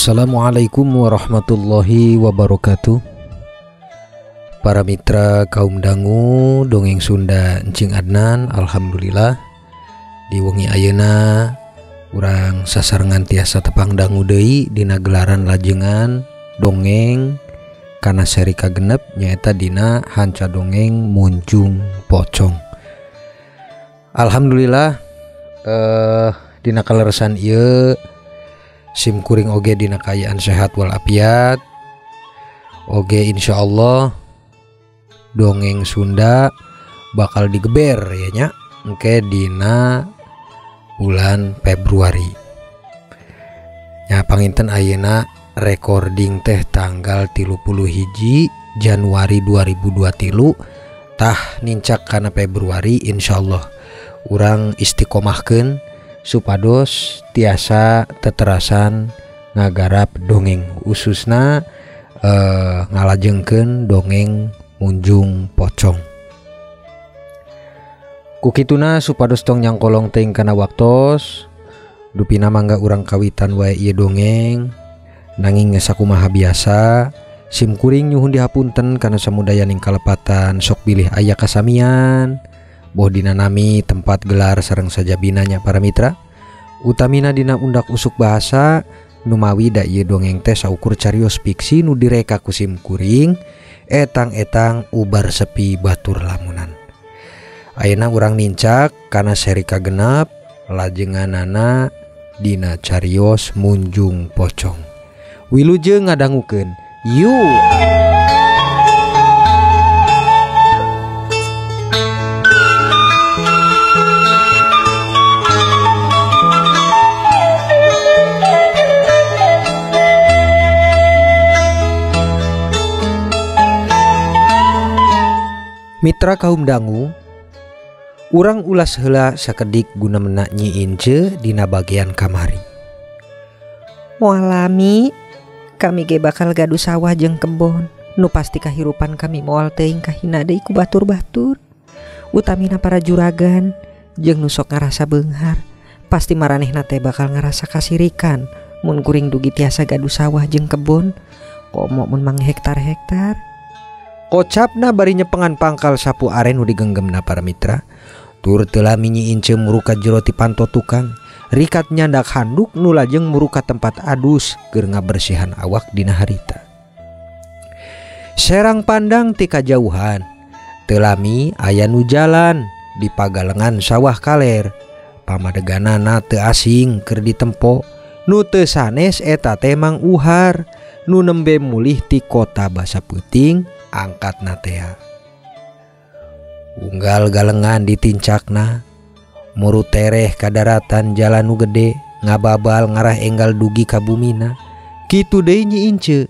Assalamualaikum warahmatullahi wabarakatuh. Para mitra kaum dangu dongeng Sunda Encing Adnan, alhamdulillah di wengi ayeuna urang sasarengan tiasa tepang dangu deui dina gelaran lajengan dongeng kana seri kagenep nyaeta dina Hanca Dongeng Munjung Pocong. Alhamdulillah dina kaleresan ieu sim kuring oge dina kaayaan sehat walafiat. Oge insyaallah dongeng Sunda bakal digeber ya nya engke dina bulan Februari. Nya panginten ayeuna recording teh tanggal 31 Januari 2023 tah nincak kana Februari insyaallah urang istiqomahkeun supados tiasa teterasan ngagarap dongeng khususna ngalajengkeun dongeng Munjung Pocong. Kukituna supados tong nyangkolong teuing kana waktos dupina mangga urang kawitan wae ieu dongeng nanging sakumaha biasa sim kuring nyuhun dihapunten kana samudayaning kalepatan sok bilih aya kasamian boh dina nami tempat gelar sareng sajabina nya para mitra utamina dina undak usuk bahasa numawi da ieu dongeng teh saukur carios fiksi nu direka ku sim kuring etang-etang ubar sepi batur lamunan. Ayeuna urang nincak kana seri kagenep lajenganana dina carios Munjung Pocong. Wilujeng ngadangukeun yuk. Mitra kaum dangu, urang ulas heula sakedik guna menak Nyi Ince dina bagian kamari. Moal lami, kami ge bakal gaduh sawah jeung kebon. Nu pasti kahirupan kami moal teuing kahina deui ku batur-batur. Utamina para juragan jeung nu sok ngarasa beunghar, pasti maranehna teh bakal ngarasa kasirikan mun kuring dugi tiasa gaduh sawah jeung kebon, komo mun mang hektar-hektar. Kocapna bari nyepengan pangkal sapu aren nu digenggemna para mitra. Tur teu lami Nyi Ince muruka jero ti panto tukang. Rikat nyandak handuk nu lajeng muruka tempat adus keur ngabersihan awak dina harita. Serang pandang ti kajauhan. Teu lami aya nu jalan di pagalengan sawah kaler. Pamadeganana teu asing keur ditempo. Nu teu sanes eta teh Mang Uhar nu nembe mulih ti kota basa peuting angkat natea. Unggal galengan ditincakna, muru tereh kadaratan jalan nu gede, ngababal ngarah enggal dugi ka bumina. Kitu deui Nyi Ince.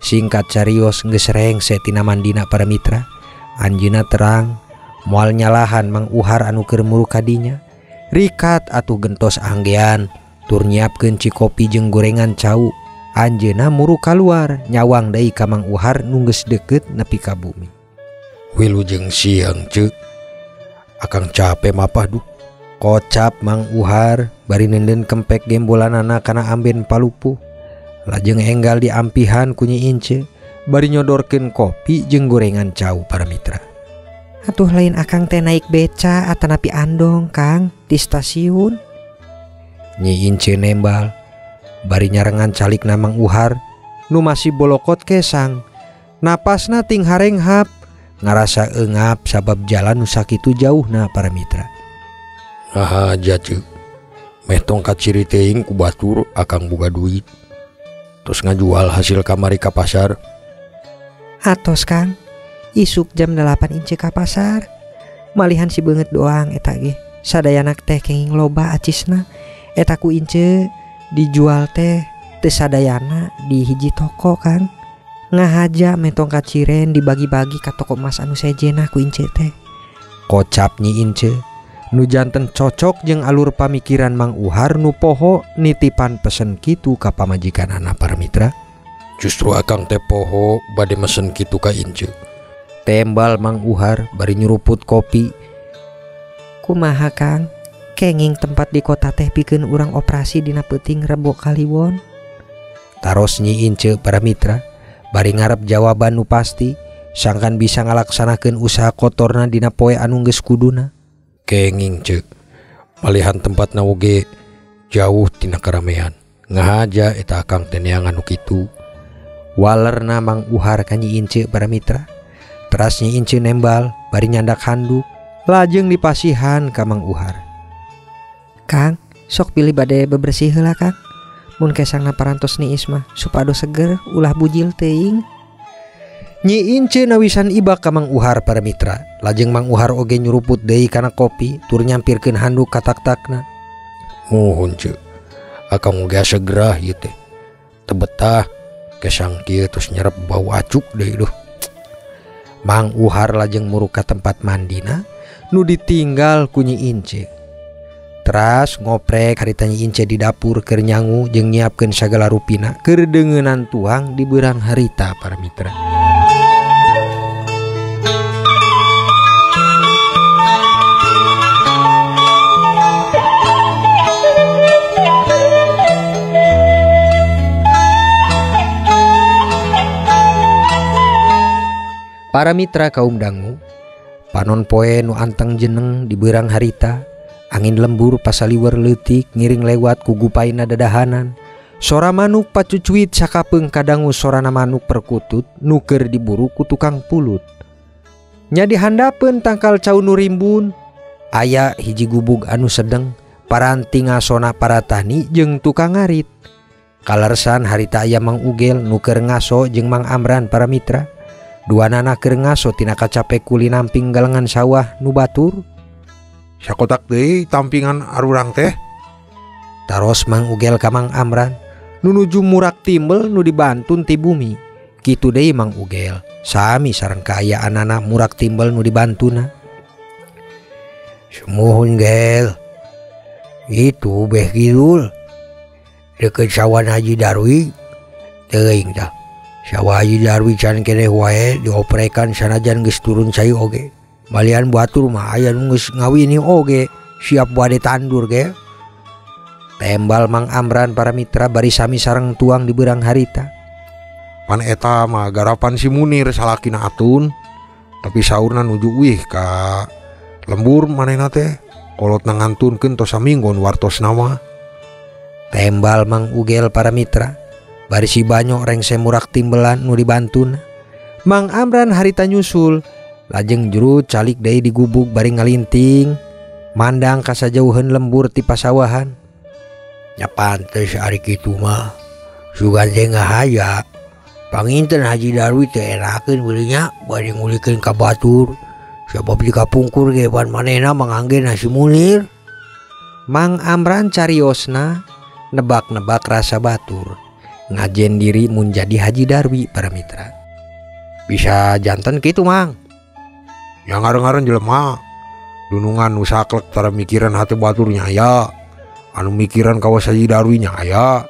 Singkat carios geus rengse tina mandina para mitra. Anjeunna terang moal nyalahan Mang Uhar anu keur muru kadinya. Rikat atuh gentos anggean tur nyiapkeun cikopi jeung gorengan cau. Anjeunna muru kaluar nyawang deui ka Mang Uhar nu geus deukeut nepi ka bumi. Wilujeng siang ceuk, akang capek mapah duh. Kocap Mang Uhar bari nenden kempek gembolanana kana amben palupuh. Lajeng enggal diampihan ku Nyi Ince bari nyodorkeun kopi jeung gorengan cau para mitra. Atuh lain akang teh naik beca atanapi andong Kang di stasiun. Nyi Ince nembal bari nyarengan calikna Mang Uhar nu masih bolokot kesang. Napasna ting harenghap ngarasa eungap sabab jalan nu sakitu jauhna para mitra. Naha aja ceuk, meh tongkat ciri teuing ku batur akang boga duit terus ngajual hasil kamari ka pasar. Atos Kang, isuk jam 8 Ince ka pasar. Malihan si beungeut doang eta ge. Sadayana teh kenging loba acisna. Eta ku Ince dijual teh teu sadayana di hiji toko Kang. Ngahaja meh tongkat ciren dibagi-bagi ka toko emas anu sejenah ku Ince teh. Kocap Nyi Ince nu janten cocok jeung alur pamikiran Mang Uhar nu poho nitipan pesen kitu ka pamajikanana para mitra. Justru akang teh poho bade mesen kitu ka Ince. Tembal Mang Uhar bari nyuruput kopi. Kumaha Kang? Kenging tempat di kota teh pikeun urang operasi dina peuting Rebo Kaliwon. Taros Nyi Ince para mitra bari ngarep jawaban nu pasti sangkan bisa ngalaksanakeun usaha kotorna dina poe anu geus kuduna. Kenging ceuk malihan tempatna oge jauh tina karamean. Ngahaja eta akang teh neangan nu kitu. Walerna Mang Uhar ka Nyi Ince para mitra. Teras Nyi Ince nembal bari nyandak handuk lajeng dipasihan ka Mang Uhar. Kang, sok pilih bade bebersih heula Kang. Mun kesangna parantos niis mah supados seger ulah bujil teuing. Nyi Ince nawisan ibak ka Mang Uhar para mitra. Lajeng Mang Uhar oge nyuruput deui kana kopi tur nyampirkeun handuk ka tak-takna. Muhun ceuk, akang oge segerah ieu teh. Teu betah kesang kieu tos nyerep bau acuk deui duh. Mang Uhar lajeng muruk ka tempat mandina nu ditinggal ku Nyi Ince. Teras ngoprek harita Nyi Ince di dapur keur nyangu jeung nyiapkeun sagala rupina keur deungeunnan tuang di beurang harita para mitra. Para mitra kaum dangu, panon poe nu anteng jeneng di beurang harita, angin lembur pasaliwer leutik ngiring lewat ku gupaina dadahanan. Sora manuk pacucuit sakapeung kadangu sorana manuk perkutut nu keur diburu ku tukang pulut. Nya dihandapeun tangkal cau nu rimbun, aya hiji gubug anu sedeng, paranti ngasona para tani jeung tukang ngarit. Kalersan harita aya Mang Ugel nu keur ngaso jeung Mang Amran para mitra. Duanana keur ngaso tina kacape kuli namping galengan sawah nu batur. Sakotak deui tampingan arurang teh. Taros Mang Ugel ka Mang Amran nu nuju murak timbel nu dibantun ti bumi. Kitu deui Mang Ugel sami sareng kaayaanana murak timbel nu dibantuna. Sumuhun Gel, itu beh kidul deket sawah Haji Darwi teuing tah. Sawah Haji Darwi can keneh wae dioprekan sanajan geus turun cai oge. Malian batur mah aya nu geus ngawini oge siap bade tandur ge. Tembal Mang Amran para mitra bari sami sareng tuang di beurang harita. Pan eta mah garapan si Munir salakina Atun, tapi saurna nuju wih ka lembur manehna teh kolotna ngantunkeun tos saminggon wartosna mah. Tembal Mang Ugel para mitra bari si Banyo rengse murak timbelan nu dibantuna. Mang Amran harita nyusul lajeng juru calik deui di gubug bari ngalinting mandang ka sajauheun lembur ti pasawahan. Nya pantes ari kitu mah sugan teh ngahaya panginten Haji Darwi teh enakeun beulinya bari ngulikeun ka batur sabab di kapungkur ge pan manehna manganggena si Munir. Mang Amran cariosna nebak-nebak rasa batur ngajen diri mun jadi Haji Darwi para mitra. Bisa janten kitu Mang. Ya ngareng-ngareng jelema dunungan nu saklek tara mikiran hati baturnya aya, anu mikiran kawas Haji Darwi nya aya.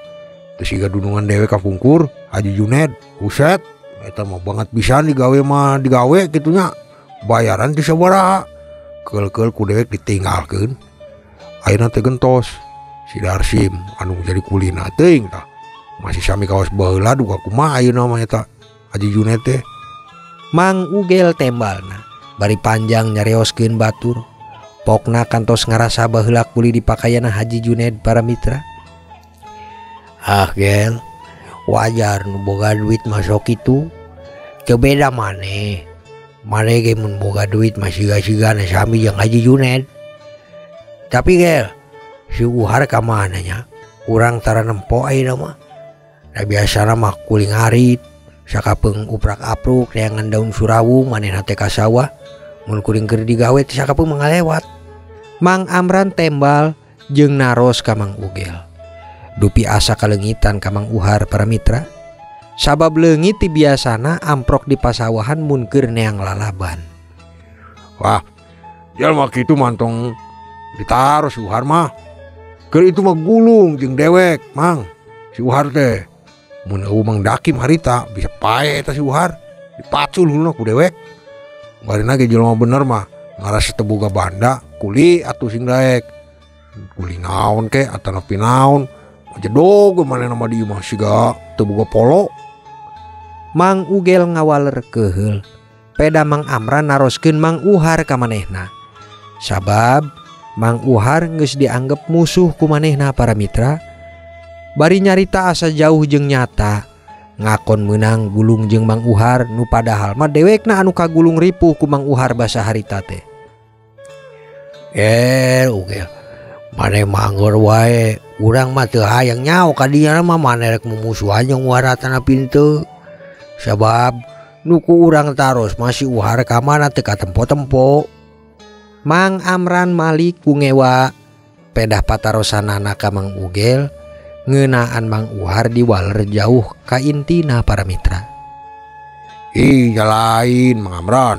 Teu siga dunungan dewe kapungkur Haji Juned, buset eta mah banget pisan digawe mah digawe kitunya. Bayaran teu sabaraha. Keul-keul ku dewek ditinggalkeun. Ayeuna teh gentos si Darsim anu jadi kulina teuing tah. Masih sami kawas baheula duka kumaha ayeuna mah eta Haji Juned teh. Mang Ugel tembalna bari panjang nyareoskeun batur. Pokna kantos ngarasa baheula kuli dipakayana Haji Juned para mitra. Ah Gel, wajar nu boga duit masuk itu. Teu beda maneh. Maneh ge mun boga duit mah siga-sigana sami jeung Haji Juned. Tapi Gel, si Uhar ka mana nya? Urang tara nempo ayeuna mah. Da biasana mah kuli ngarit, sakapeung uprak-apruk neangan daun surawung manehna teh ka sawah. Mun kuring keur digawe teh sakapeung mah ngalewat. Mang Amran tembal jeung naros ka Mang Ugel. Dupi asa kaleungitan ka Mang Uhar para mitra. Sabab leungit ti biasana amprok di pasawahan mun keur neang lalaban. Wah, jelema kitu mantong ditaros si Uhar mah. Keur itu mah gulung jeung dewek, Mang. Si Uhar teh mun eueuh Mang Dakim harita bisa pae eta si Uhar. Dipacul huluna ku dewek. Barina ge jelema bener mah ngarasa teu boga banda, kuli atuh sing daek. Kuli naon ke atanapi naon, Jedog manehna mah di imah siga teu boga polo. Mang Ugel ngawaler keheul. Peda Mang Amran naroskeun Mang Uhar ka manehna. Sabab Mang Uhar geus dianggep musuh ku manehna para mitra. Bari nyarita asa jauh jeung nyata. Ngakon meunang gulung jeung Mang Uhar nu padahal mah dewekna anu kagulung ripuh ku Mang Uhar basa harita teh. Ugel maneh manggur wae, urang mah teu hayang nyaho ka dinya mah maneh rek mumusuhan jeung Uhar atana pintu. Sabab nu ku urang taros masih Uhar ka mana teu katempo-tempo. Mang Amran malik ku ngewa pedah patarosanana ka Mang Ugel ngeunaan Mang Uhar diwaler jauh ka intina para mitra. Ih lain Mang Amran,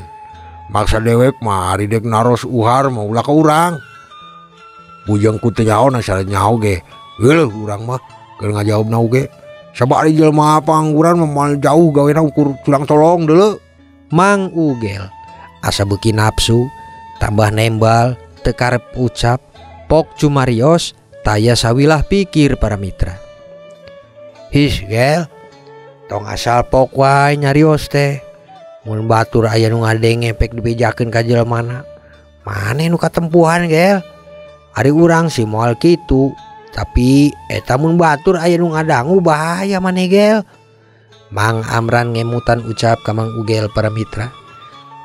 maksa dewek mah ari dek naros Uhar mah ulah ka urang. Bujang ku teu nyaho na sare nyaho ge. Geuleuh urang mah keur ngajawabna oge. Sabab ari jelema pangangguran mah moal jauh gawena ukur tulang tolong deuleu. Mang Ugel asa beuki nafsu tambah nembal teu karep ucap pok cumarios taya sawilah pikir para mitra. His gel, tong asal pok wae nyarios teh. Mun batur aya nu ngadenge pek dibejakeun ka jelema maneh nu katempuhan gel. Ari urang sih moal kitu, tapi eta mun batur aya nu ngadangu bahaya maneh gel. Mang Amran ngemutan ucap ka Mang Ugel para mitra.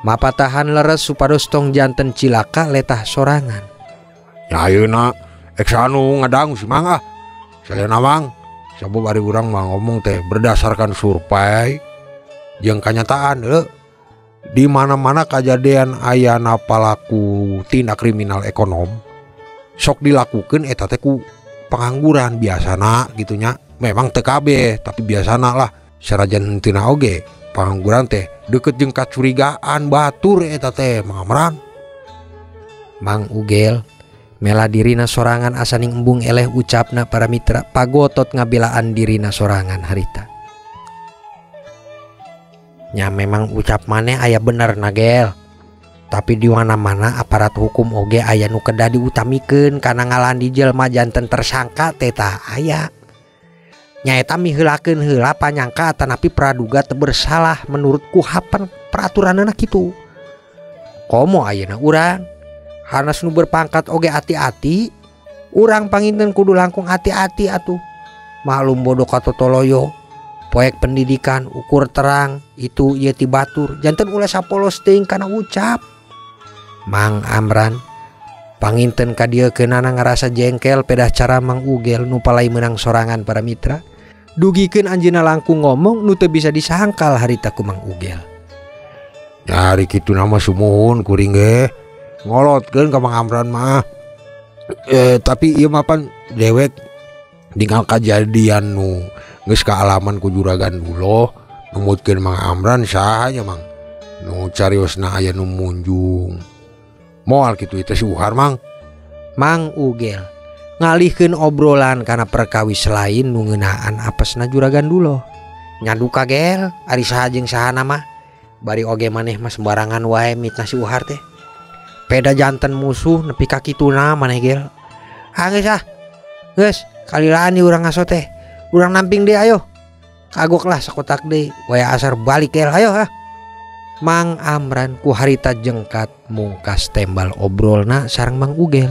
Mapatahan leres supados tong janten cilaka letah sorangan. Ya ayeuna ek anu ngadangu si Mang ah. Salena Mang, sabab ari urang mah ngomong teh berdasarkan survei jeung kanyataan heuh. Di mana-mana kajadian ayana palaku tindak kriminal ekonom sok dilakukeun eta teh ku pengangguran biasana gitu nya. Memang teu kabeh tapi biasana lah sarajan henteu oge pengangguran teh deket jeung kacurigaan batur eta teh Mang Amran. Mang Ugel mela dirina sorangan asaning embung eleh ucapna para mitra pagotot ngabelaan dirina sorangan harita. Nya memang ucap maneh aya bener na gel. Tapi di mana-mana aparat hukum oge aya nu kedah diutamikeun kana ngalandi jelema janten tersangka teh tah aya. Nyaeta miheulakeun heula panyangka atanapi praduga teu bersalah menurut kuhapan peraturanna kitu. Komo ayeuna urang hanas nu berpangkat oge ati-ati, urang panginten kudu langkung ati-ati atuh. Maklum bodoh katotoloyo, poek pendidikan ukur terang itu ieu ti batur janten ulah sapolos teuing kana ucap. Mang Amran panginten ka dieu keunana ngarasa jengkel pedah cara Mang Ugel nu palai meunang sorangan para mitra. Dugikeun anjeunna langkung ngomong nu teu bisa disangkal harita ku Mang Ugel. Nyari kitu nama sumuhun kuring ge ngolotkeun ka Mang Amran mah. Tapi ieu mah pan dewek tinggal kajadian nu geus kaalaman ku juragan duloh numutkeun Mang Amran saha nya Mang nu cariosna aya nu munjung. Moal kitu teh si Uhar Mang. Mang Ugel ngalihkeun obrolan kana perkawis lain nu ngeunaan apesna juragan duloh. Nyaduka gel ari saha jeung sahana mah bari oge maneh mah sembarangan wae mitnah si Uhar teh. Peda janten musuh nepi ka kituna maneh gel. Ah geus ah. Geus kalilaan urang ngaso teh. Urang namping deui ayo. Kagok lah sakotak deui waya asar balik gel ayo ah. Mang Amran ku harita jengkat mungkas tembal obrolna sareng Mang Ugel.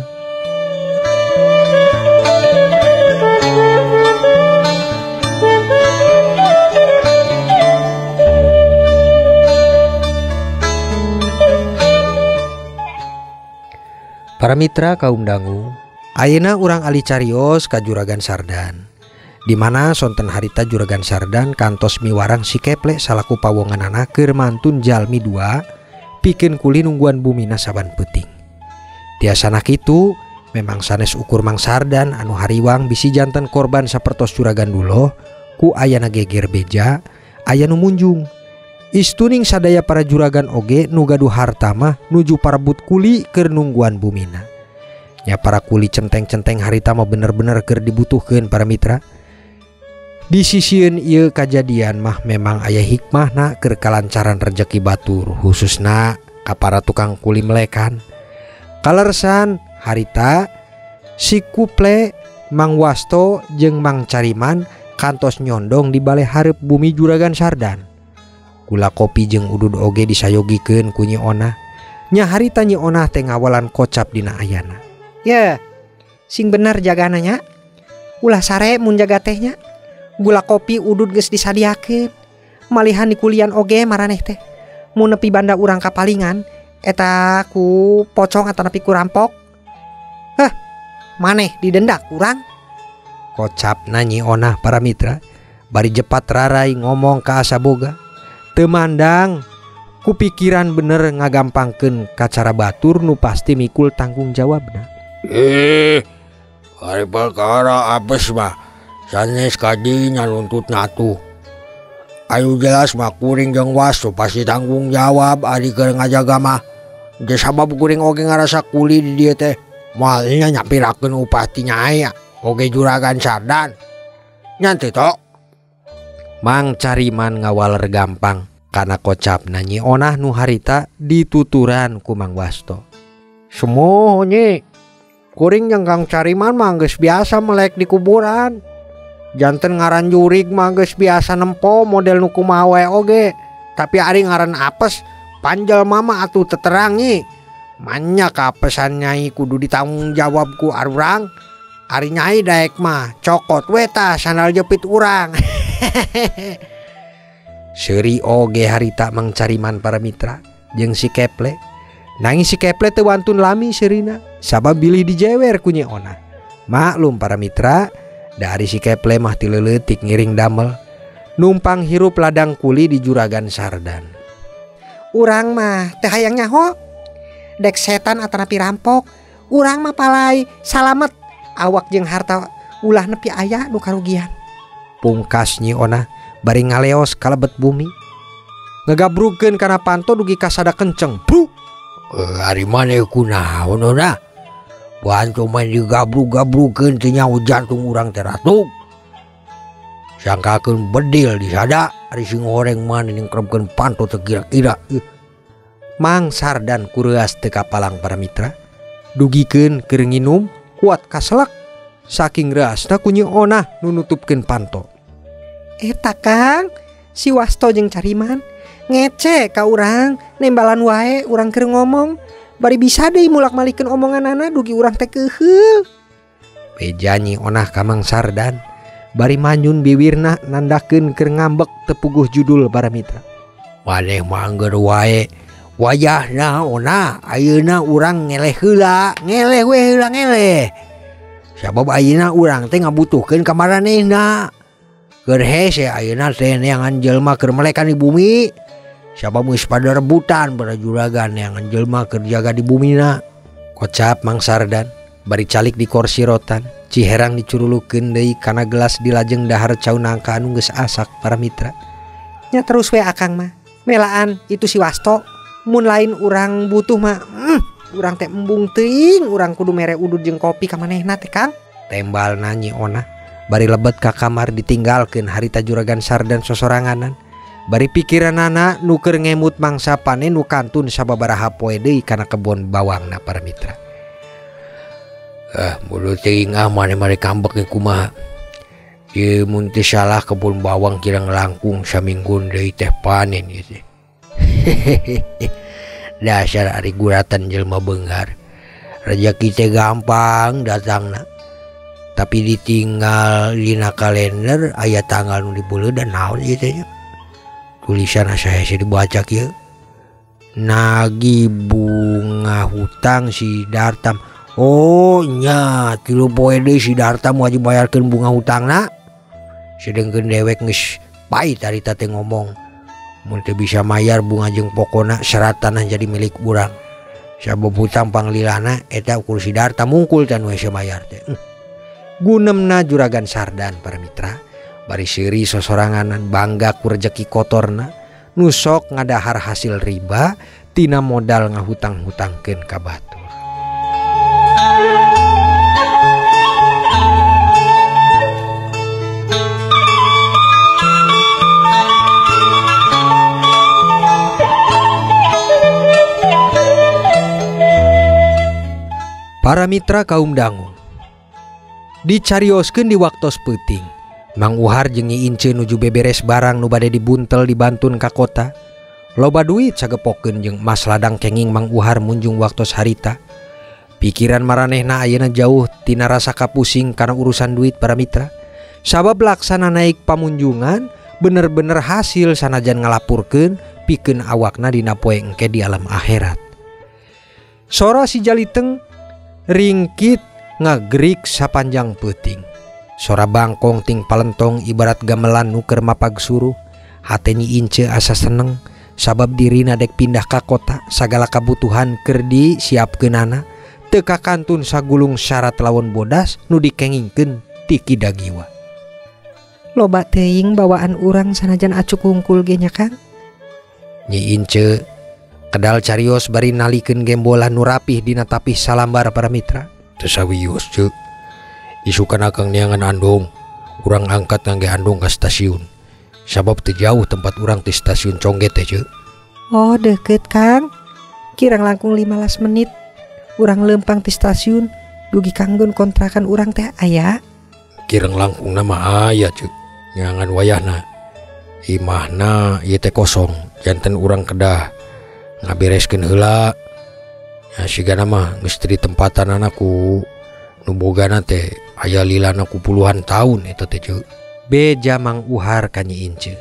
Para mitra kaum dangu, ayeuna urang alih carios ka Juragan Sardan. Di mana sonten harita Juragan Sardan kantos miwarang si Keple salaku pawonganana keur mantun jalmi dua pikeun kuli nungguan bumina saban peuting. Tiasana kitu memang sanes ukur Mang Sardan anu hariwang bisi janten korban sapertos Juragan Duloh ku ayana geger beja aya nu munjung. Istuning sadaya para juragan oge nu gaduh harta mah nuju parebut kuli keur nungguan bumina. Nya para kuli centeng-centeng harita mah bener-bener keur dibutuhkeun para mitra. Di sisieun ieu kajadian mah memang aya hikmahna keur kalancaran rejeki batur khususna ka para tukang kuli melekan. Kalersan harita si kuple Mang Wasto jeung Mang Cariman kantos nyondong di balai hareup bumi Juragan Sardan. Gula kopi jeung udud oge disayogikeun ku Nyi Onah. Nya harita Nyi Onah teh ngawalan kocap dina ayana. Ye, sing bener jagana nya. Ulah sare mun jaga teh nya. Gula kopi udud geus disadiakeun. Malihan dikulian oge maraneh teh. Mun nepi banda urang kapalingan eta ku pocong atanapi ku rampok. Heh, maneh didenda kurang. Kocapna Nyi Onah para mitra bari jepat rarai ngomong ka asa boga. Teu mandang ku pikiran bener ngagampangkeun kacara batur nu pasti mikul tanggung jawabna. Ari perkara apes mah sanes kadinya nuntutna tuh. Ayu jelas mah kuring jeung Wasto pasti tanggung jawab ari keur ngajaga mah. Geus sabab kuring oge ngarasa kuli di dieu teh. Moal nya nyapirakeun upah ti nyai oge Juragan Sardan. Nya teu tok. Mang Cariman ngawaler gampang kana kocapna Nyi Onah nu harita dituturan ku Mang Wasto. Semoho Nyi, kuring jeung Kang Cariman mah geus biasa melek di kuburan. Janten ngaran jurig mah geus biasa nempo model nu kumaha wae oge. Tapi ari ngaran apes panjel mama atuh teterang Nyi. Manya kapesan nyai kudu ditanggung jawab ku arurang. Ari nyai daek mah cokot we tah sandal jepit urang. Seuri oge harita Mang Cariman para mitra jeung si Keple. Nanging si Keple teu wantun lami seurina sabab bilih dijewer ku Nyi Onah. Maklum para mitra, dari si Keple mah ti leutik ngiring damel numpang hirup ladang kuli di Juragan Sardan. Urang mah teu hayang nyaho dek setan atanapi rampok. Urang mah palai salamet awak jeung harta ulah nepi aya nu karugian. Pungkas Nyi Onah bari ngaleos kalebet bumi ngegabrukeun kana panto dugi kasada kenceng. Bruk. Ari maneh kunaon Onah? Bantu main digabrug-gabrukeun teh nyaho jantung urang teh ratug. Sangkakeun bedil disada ari sing horeng maneh ningkrebkeun panto teu kira-kira. Mang Sardan kureas teu kapalang para mitra. Dugikeun keur nginum kuat kaselak saking reasna ku Nyi Onah nu nutupkeun panto. Eta Kang, si Wasto jeung Cariman ngece ka urang nembalan wae urang keur ngomong. Bari bisa deui mulak-malikeun omonganana dugi urang teh keuheul. Beja Nyi Onah ka Mang Sardan bari manyun biwirna nandakeun keur ngambek teu puguh judul para mitra. Maneh mah angger wae wayahna Onah ayeuna urang ngeleh heula, ngeleh we heula ngeleh. Sabab ayeuna urang teh ngabutuhkeun ka maranehna. Keur hese ayeuna teh neangan jelema keur melekan di bumi. Sabab geus pada rebutan para juragan neangan jelema keur jaga di bumina. Kocap Mang Sardan bari calik di kursi rotan, ciherang dicurulukeun deui kana gelas dilajeng dahar cau nangka anu geus asak para mitra. Nya terus we akang mah. Melaan itu si Wasto. Mun lain urang butuh mah, urang teh embung teuing, urang kudu mere udud jeung kopi ka manehna teh Kang. Tembalna Nyi Onah bari lebet ka kamar ditinggalkeun harita Juragan Sardan sosoranganan. Bari pikiranana nu keur ngemut mangsa panen nu kantun sababaraha poe deui kana kebon bawangna para mitra. Bodoh teuing ah maneh mare kambek ge kumaha. Ieu mun teu salah kebon bawang kirang langkung samingguan deui teh panen ieu teh. Dasar ari guratan jelema beunghar. Rejeki teh gampang datangna. Tapi ditinggal dina kalender aya tanggal nu dibeuleud naon ieu teh nya. Tulisan asa hese dibaca kieu. Nagih bunga hutang si Dartam. Oh nya 3 poe deui si Dartam wajib bayarkeun bunga hutangna. Sedengkeun dewek geus pait harita teh ngomong. Mun teu bisa mayar bunga jeung pokona serat tanah jadi milik urang. Sabab hutang panglilana eta ukur si Dartam mungkul teh nu hese mayar teh. Gunemna Juragan Sardan para mitra bari seuri sosoranganan bangga ku rejeki kotorna nu sok ngadahar hasil riba tina modal ngahutang-hutangkeun ka batur. Para mitra kaum dangu, Dicarioskeun di waktos peuting. Mang Uhar jeung Nyi Ince nuju beberes barang nu bade dibuntel dibantun ka kota. Loba duit sagepokeun jeung emas ladang kenging Mang Uhar munjung waktos harita. Pikiran maranehna ayeuna jauh tina rasa kapusing karena urusan duit para mitra. Sabab laksana naik pamunjungan bener-bener hasil sanajan ngalapurkeun pikeun awakna dina poe engke di alam akhirat. Sora si jaliteng ringkit ngagrik sapanjang peuting. Sora bangkong ting palentong ibarat gamelan nu keur mapag suruh. Hate Nyi Ince asa seneng sabab dirina dek pindah ka kota, sagala kabutuhan keur disiapkeunana teu kakantun sagulung syarat lawan bodas nu dikengingkeun ti Ki Dagiwa. Loba teuing bawaan urang sanajan acuk hungkul ge nya Kang. Nyi Ince kedal carios bari nalikeun gembolan nu rapih dina tapih salambar para mitra. Teu sawios ceuk. Isukan akang neangan andong, urang angkat ngangge andong ka stasiun. Sabab teu jauh tempat urang ti stasiun Congge teh ceuk. Oh deket Kang, kirang langkung 15 menit urang lempang ti stasiun dugi kanggon kontrakan urang teh aya. Kirang langkung nama aya ceuk. Nyangan wayahna imahna ieu teh kosong, janten urang kedah ngabereskeun heula. Ya sigana mah geus teu ditempatanana ku nu bogana teh aya lilana ku puluhan tahun eta teh ceuk. Beja Mang Uhar ka Nyi Ince.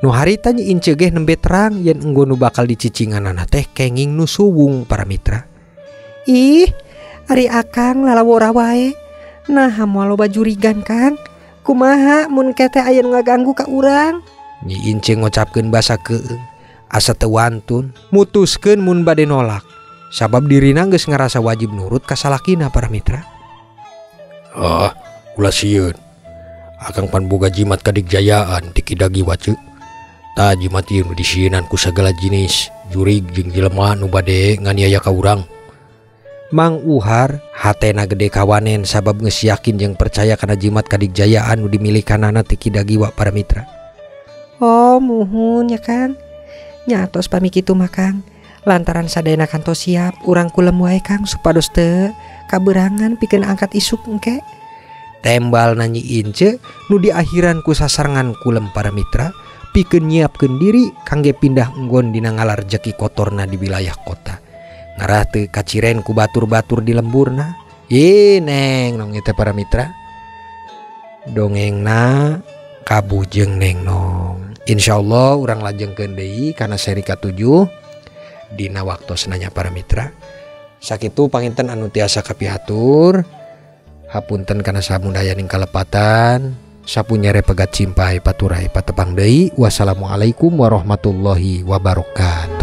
Nu harita Nyi Ince geh nembe terang yen enggo nu bakal dicicinganana teh kenging nu suwung para mitra. Ih, ari akang lalawora wae. Nah, moal loba jurigan Kang. Kumaha mun kete aya nu ngaganggu ka urang? Nyi Ince ngocapkeun basa keung, asa teu wantun, mutuskeun mun bade nolak. Sabab dirina geus ngarasa wajib nurut ka salakina para mitra. Ah, ulah sieun. Akang pan boga jimat kadigjayaan ti Ki Dagiwa ceuk. Tah jimat ieu nu disieunan ku sagala jinis jurig jeung jelema nu bade nganiaya ka urang. Mang Uhar hatena gede kawanen sabab geus yakin jeung percaya kana jimat kadigjayaan nu dimilikanana ti Ki Dagiwa para mitra. Oh muhun ya Kang. Nya atos pami kitu mah Kang. Lantaran sadayana kantos siap urang kulem wae Kang supados teu kaberangan pikeun angkat isuk engke. Tembal na Nyi Ince nu diakhiran ku sasarengan kulem para mitra pikeun nyiapkeun diri kangge pindah enggon dina ngalar rejeki kotorna di wilayah kota. Ngarah teu kaciren ku batur-batur di lemburna. Ye neng nong ieu teh para mitra. Dongengna kabujeng neng nong. Insyaallah urang lajengkeun deui kana seri ka-7 dina waktosna nya para mitra. Sakitu panginten anu tiasa kapihatur. Hapunten kana samudayaning kalepatan. Sapunyere pegat simpai paturai patepang deui. Wassalamualaikum warahmatullahi wabarakatuh.